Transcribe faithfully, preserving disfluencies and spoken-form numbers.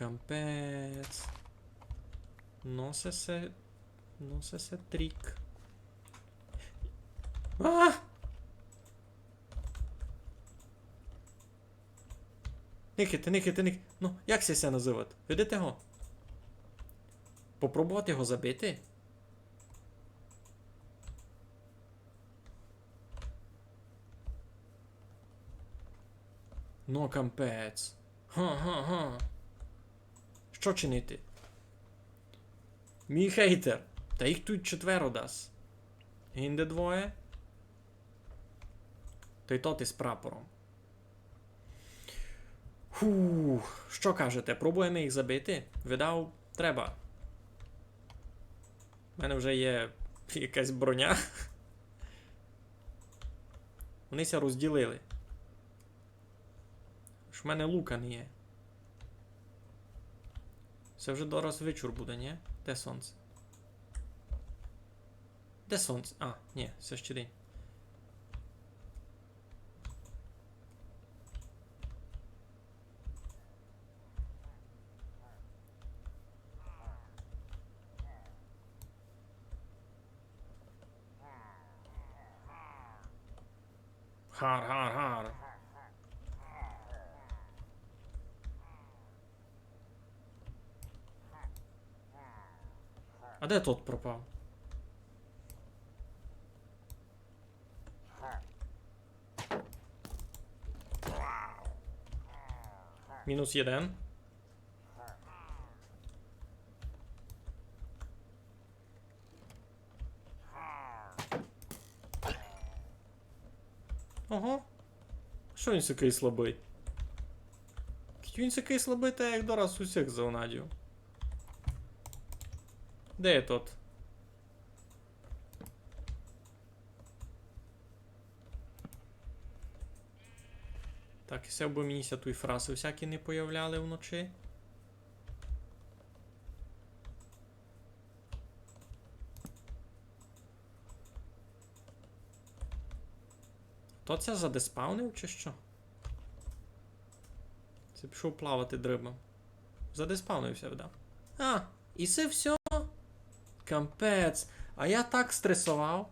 Капець. Ну, се, се, ну, се, се трік. А! Никайте, никайте, ник-, ну, як се, се называти? Видите го? Попробовати го забити? Ну, капець. Ха-ха-ха. Што чинити? Мій хейтер. Та їх туй четверо дас. Гинде двоє. Тай тот із прапором. Фу, што кажете, пробуєме їх забити? Видав, треба. У мене вже є якась броня. Вони ся розділили. Ож в мене лука не є. Се вже дораз вечур буде, нї? Де сонце? Де сонце? А, нї, се ще день. Гар, гар, гар. А де тот пропав? Мінус єден. Ого. Што він сякый слабый? Кідь він сякый слабый, та як дораз усіх завнадів. Де є тот? Так, і се, абы мені ся туй фрасы всякі не появляли вночі. То ся задеспавнив, чи што? Се пішов плавати дрибом. Задеспавнив ся, видав. А, і се всьо? Капець. А я так стресовав.